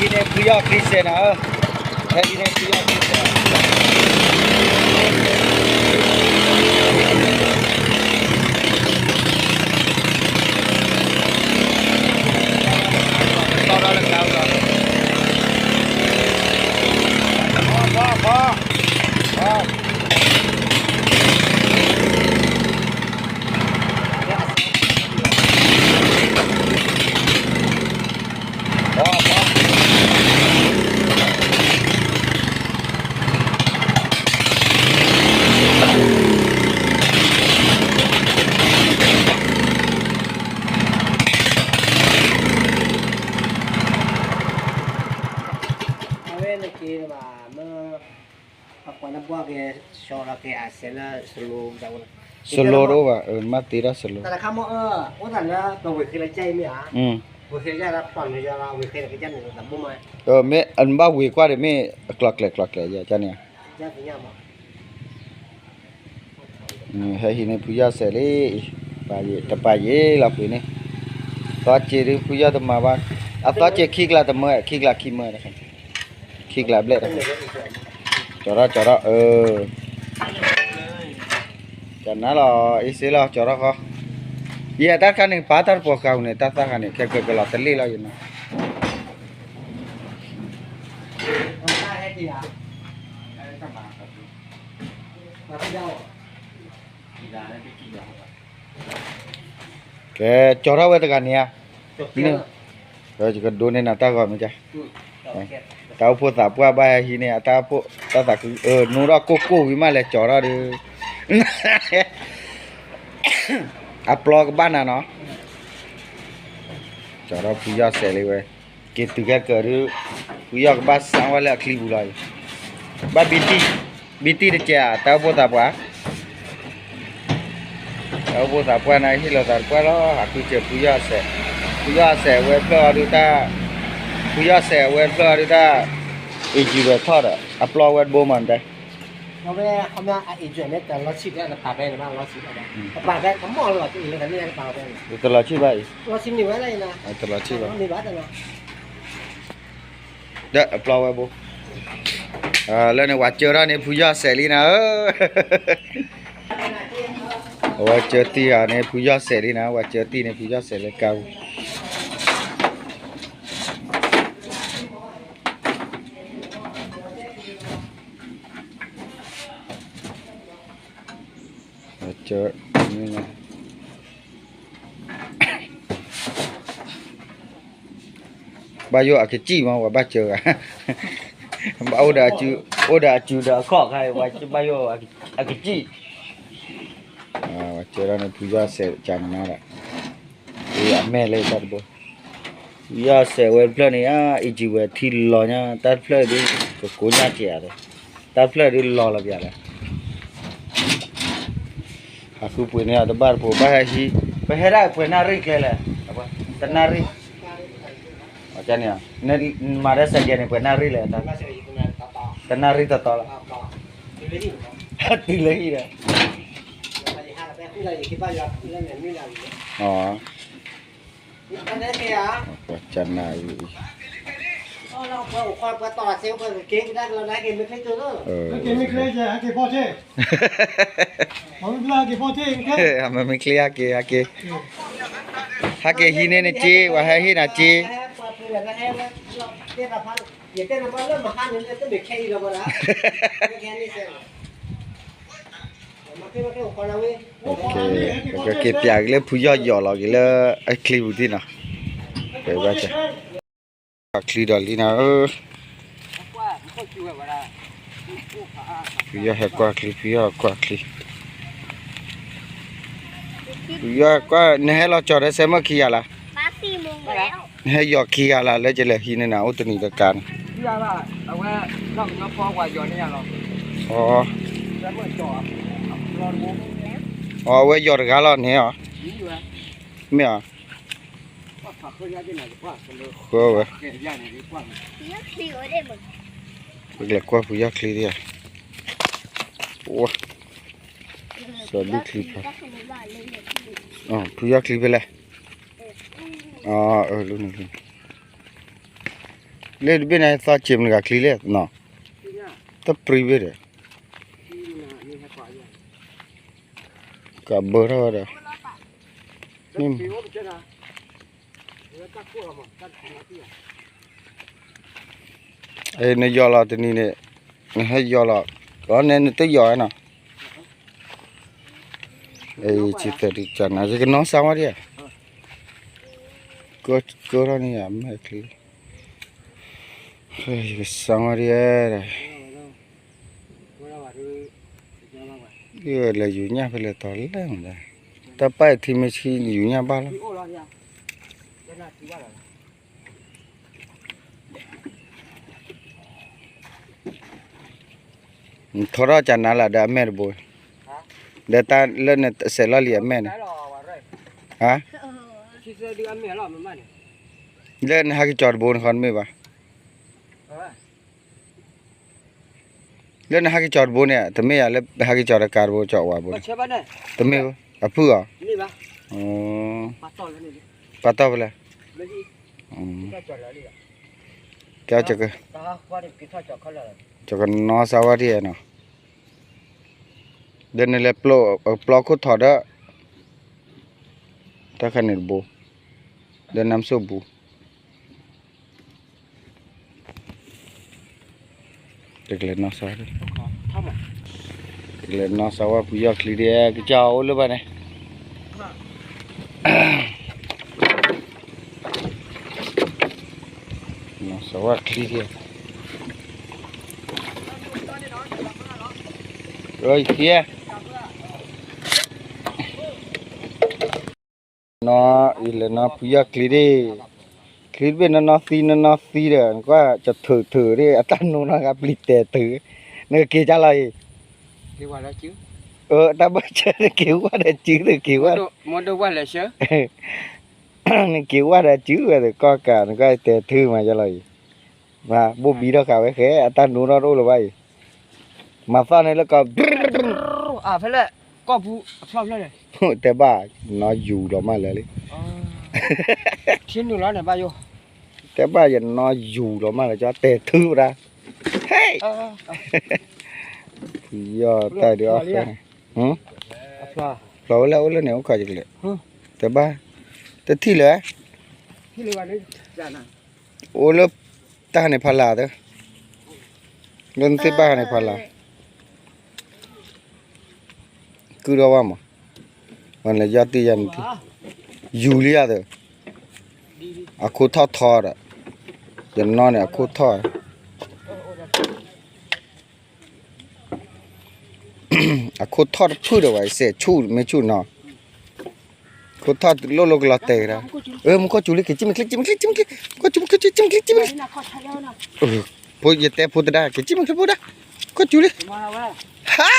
ဟံးန့ၢ်ဖုယီၢ်ချံစဲးနၤဧၢ, ဟဲဟံးန့ၢ်ဖုယီၢ်ချံစဲး, အဝဲနက့ၤဘၣ်မ့ၢ် ပှၤနဘှီက့ၤ ဆှီလီၤက့ၤအစဲးလၢ slow တအိၣ်ဘၣ်, မ့ၢ်တ့ထီၣ် slow, တၢ်တခါမ့ၢ်အၢ အိၣ်သးလၢပဝ့ၤဃ့လၢကၠၢ်အံၤမ့ၢ်ဧါ, ဝ့ၤဃ့လၢကၠၢ်လၢပျီၢ်နုာ်ယၤလီၤ ဝ့ၤဃ့လၢကၠၢ်န့ၣ်တဘိမး, မ့ၢ်အဘၣ်ဝ့ၤကွၢ်ဒီးမ့ၢ်အကျီၤကျဲၤကျီၤကျဲၤယၤကၠၢ်န့ၣ်ဧါ ဟဲဟံးန့ၢ်ဖုယီၢ်စဲးလံ, တပာ်ယံာ်လီၤပှ့ၤန့ၣ်, သီစ့ဒုးဖုယီၢ်တမၤဘၣ်, အသီစ့ခံကျးတမၢ ခံကျးခံမၢတခါ, ခံကျးဘျဲၣ်တခါ, ကၠီထီၣ်ကၠီထီၣ်အၢ, ကနၤလီၤ အ့စ့လီၤ ကၠီထီၣ်ဃီ, ယဲတၢ်တခါန့ၣ် ပာ်တၢ်တပှီၤဃာ်အူန့ၣ် တၢ်သၣ်ဃာ်န့ၣ် ခဲကကလီၤတလ့ၣ်လီၤယနီၤ ကဲ ကၠီထီၣ်ဝဲတဂၤန့ၣ်ဧါ, ယကဒိးန့ၢ်နၤတၢ်ဂီၤမ့ၢ်ကါ, တၢ်အိၣ်ဖှိၣ်သးပှၢ်ဘၣ်ဟဲဟံးန့ၢ် အတၢ်အိၣ်ဖှိၣ်တၢ်သးခု အၢနူထီၣ်ကိၢ်ကိၢ်ဝံၤမးလဲၤကၠီထီၣ်ဒီး အပျီကဘၣ်နၤနီၤ, ကၠီထီၣ်ဖုယီၢ်စဲးလံဝဲ, က့ၤတုၤခဲကၢၤဒုး ဖုယီၢ်ကဘၣ်စးဝဲလၢအချံပူၤလီၤအံၤ, ဘၣ်ဘံတံၢ်, ဘံတံၢ်တကဲးဧါ တၢ်အိၣ်ဖှိၣ်သးပှၢ် တၢ်အိၣ်ဖှိၣ်သးပှၢ်န့ၣ် ဟ့ၣ်လီၤသးတပှၢ်လီၤ ဟးဃုစၢၤဖုယီၢ်စဲး, ဖုယီၢ်စဲးဝဲဖျၢၣ်အီၤဒုးတၢ်, ဖုယီၢ်စဲးဝဲဖျၢၣ်အီၤဒုးတၢ်, အံၤကံၤဝဲထီၣ်ဒီး အပျီဝဲတဘိမးတဲ, တလီၤဆံၣ်ဘၣ်အံၤ, ဒီးအပျီဝဲဘိ, လၢန့ၣ် ဝဲစၢၤထီၣ်န့ၣ် ဖုယီၢ်စဲးလံနၤဧၢ ဝဲစၢၤတံၢ်ဂၤန့ၣ် ဖုယီၢ်စဲးလံနၤ, ဝဲစၢၤတံၢ်န့ၣ် ဖုယီၢ်စဲးလၢကါပူၤ, ဝဲစၢၤ ဘၣ်ယိၣ်အကစံၣ်မး ပှၤဘၣ်စၢၤဂၤ, ဘၣ်အိၣ်ဒီးအစုဒီးအခီၣ်ခါအံၤ ဘၣ်ယိၣ်အကစံၣ်, ဝဲစၢၤထီၣ်န့ၣ် ဖုယီၢ်စဲးကနၤဒီး, အမဲာ်လၢတၢ်တဘိ, ဖုယီၢ်စဲးဝဲတဖျၢၣ်န့ၣ် အံၤကံၤဝဲထံလီၤညါ တၢ်တဖျၢၣ်ဒုး ကကိးညါကဲးဧါဒီး, တၢ်တဖျၢၣ်ဒုးလီၤလီၤပျးလဲၣ် ဟးဃုပှ့ၤန့ၢ်အီၤတဘၣ်တပိၤ ဘၣ်ဟဲဟံး ပဟဲဒၣ်ပှဲၤနၣ်ရံၣ်ကျဲလဲၣ်, တနၣ်ရံၣ်, န့ၣ်, မၤတၢ်စဲးကဲးန့ၣ် ပှဲၤနၣ်ရံၣ်လဲၣ်, တနၣ်ရံၣ်တီတီလီၤ, တုၤလၢဟံၣ်ဒီး, ပှၤကနၣ်အံၤ, မ့မ့ၢ်ချ့ဟဲက့ၤ ဟဲက့ၤ, ဟဲက့ၤဟံးန့ၢ်နစ့ ပှၤဟဲဟ့ၣ်နၤစ့, ကက့ၤပျးက့ၤလၢဖုယီၢ်ယီၤလီၤက့ၤလၢအချံပူၤသ့ၣ်နီၤ, ပဘၣ် ကွၢ်ချံဒီးလံနၤဧၢ, ဖုယီၢ်ဟဲကွၢ်ချံ ဖုယီၢ်ကွၢ်ချံ, ဖုယီၢ်ကွၢ် နဟဲလီၤကၠီၤဒီးစဲမၢခံဂၤလၢ်, နဟဲယီၤခံဂၤလၢ် လၢကလဲၤဟံးန့ၢ်နၤ အိၣ်တနံၤတကါန့ၣ်, အဝဲယီၤတဂၤလီၤန့ၣ်အီၤ, မ့ၢ်ဧါ ဃၢဝဲ, ပကလဲၤကွၢ်ဖုယီၢ်ချံဒ်ဧါ, စီၤဒုချံဖျါ, ဖုယီၢ်ချံဖဲလဲၣ်, အၢ လၢန့ၣ်, လၢတဘ့ၣ်န့ၣ် သီစ့ၤမနုၤဂၤချံလဲၣ်နီၤ, တပြံဘ့ၣ်ဒီး, ကဘၢထီၣ်ဝဲဒီး, နယီၤလီၤတနံၤန့ၣ်, နဟဲယီၤလီၤ, အန့ၣ်နတယီၤနီၤ, ယကနီၢ်စါဝါဒံးဧါ, ကၢထီၣ်န့ၣ်ယမဲာ်ချံ, ယကစါဝါဒံးဧါ, လဲၤယူၤညၣ်ဖဲလဲၣ်တီၤလဲၣ်မးဒီး, တၢ်ပၢ်အံၤထံမ့ၢ်ဆံယူၤညၣ်ဘၣ်လီၤ. နထီထီၣ်ကနၤလၢဒီးအမဲာ်တဘိ, ဒီးတၢ်လၢနစဲးလီၢ်လံအမဲာ်န့ၣ်, ဟါ, လၢနဟဲက့ၤကၠီၤတဘိန့ၣ်ဃီတမ့ၢ်ဘၣ်, လၢနဟဲက့ၤကၠီၤတဘိန့ၣ် တမ့ၢ်ယၤလၢဟဲက့ၤကၠီၤတကးတဘိကၠီၤဝဲဘိန့ၣ်, တမ့ၢ်ဘၣ်, အဖုၣ်အီၤ, ပာ်တီၢ်ဖဲလဲၣ်, ကဲ, ကနီၢ်စါဝါဒံးနီၤ, ဒီးနလဲၤပျီခိၣ်ထီၣ်ဒီး, တၢ်ခါန့ၣ်တဘိ, ဒီးနမ်စိၣ်ဘူး တကလဲၤနီၢ်စါဝါ, တကလဲၤနီၢ်စါဝါဖုယီၢ်ချံဒံး ကစၢ်အိၣ်လၢဘၣ်န့ၣ်, နီၢ်စါဝါချံဒံး, အံၤခံ နီၢ်အံၤလဲၤနီၢ်ဖုယီၢ်ချံဒံး, ချံတဘ့ၣ်နီၢ်နီၢ်သံနီၢ်နီၢ်သံဒီး နကွၢ်ကထုးထုးဒံး အတၢ်နိနီၢ်ဂၤပျံၤတဲာ်ထုး, နကက့ၤကၢ်လီၤအံၤ, အတၢ်ဘၣ်ဆၢနက့ၤဝဲဒီးစု နက့ၤဝဲ, နက့ၤဝဲဒီးစုဝဲဒီးကီၢ်ကး နကွၢ်တဲာ်ထုးမးကၢ်လီၤအံၤ, ဘိၣ်ဘံထီၣ်ဃာ်ဝဲဃဲ အတၢ်နိနီၢ်တအိၣ်လၢၤဘၣ်အံၤ, မၤသီၣ်န့ၣ်လၢကီၢ် ဖဲလဲၣ်, ကီၢ်ပူၤအဖျီၣ်ဖျီၣ်န့ၣ်, တဲဘၣ်, နီၢ်ယူၤလီၤမးလၢာ်လံ, ထံနုာ်လီၤန့ၣ်ဘၣ်ယိၣ်, တဲဘၣ်ယနီၢ်ယူၤလီၤမးလၢာ် ကၠီတဲာ်ထုးဝဲဒၣ်, ဟဲ, ယီၢ်တၢ်ဒုးအီၣ်ဃဲန့ၣ်, ဖျီၣ်ဝဲလၢအိၣ်လၢန့ၣ် အိၣ်ခိးယကလဲာ်, တဲဘၣ်, တထံၣ်လၢၤ အိၣ်လၢတၢ်ဟးန့ၣ်ဖးလၢ်သၢ, လၢနသ့ၣ်ဘၣ်ဟးန့ၣ်ဖးလၢ်, ကုၢ်ထီၣ်ဘၣ်မး, ဝဲလဲၤယီၢ်တံၢ်ယၤန့ၣ်, ယူၤလံယၤသၢ, အခိၣ်ထီၣ်ထီဒီး, ယနီၢ်န့ၣ် အခိၣ်ထီၣ် အခိၣ်ထီၣ်တဖုၣ်ဒီးဝဲ စဲးဆူၣ်မ့ၢ်ဆူၣ်နီၤ, ခိၣ်ထီၣ်လိၣ်လိၣ်ကလီၤတဲာ်ကဒါ, မူခိၣ်စူၤလံ က့ၤကံၣ်မ့ၢ်ချ့ ကံၣ်မ့ၢ်ချ့ ကံၣ်မ့ၢ်ချ့ ကံၣ်မ့ၢ်ချ့, ဖိယတဲဖိသဒါ က့ၤကံၣ်မ့ၢ်ချ့ဖိဒါ, ခိၣ်စူၤလံ, ဟဲ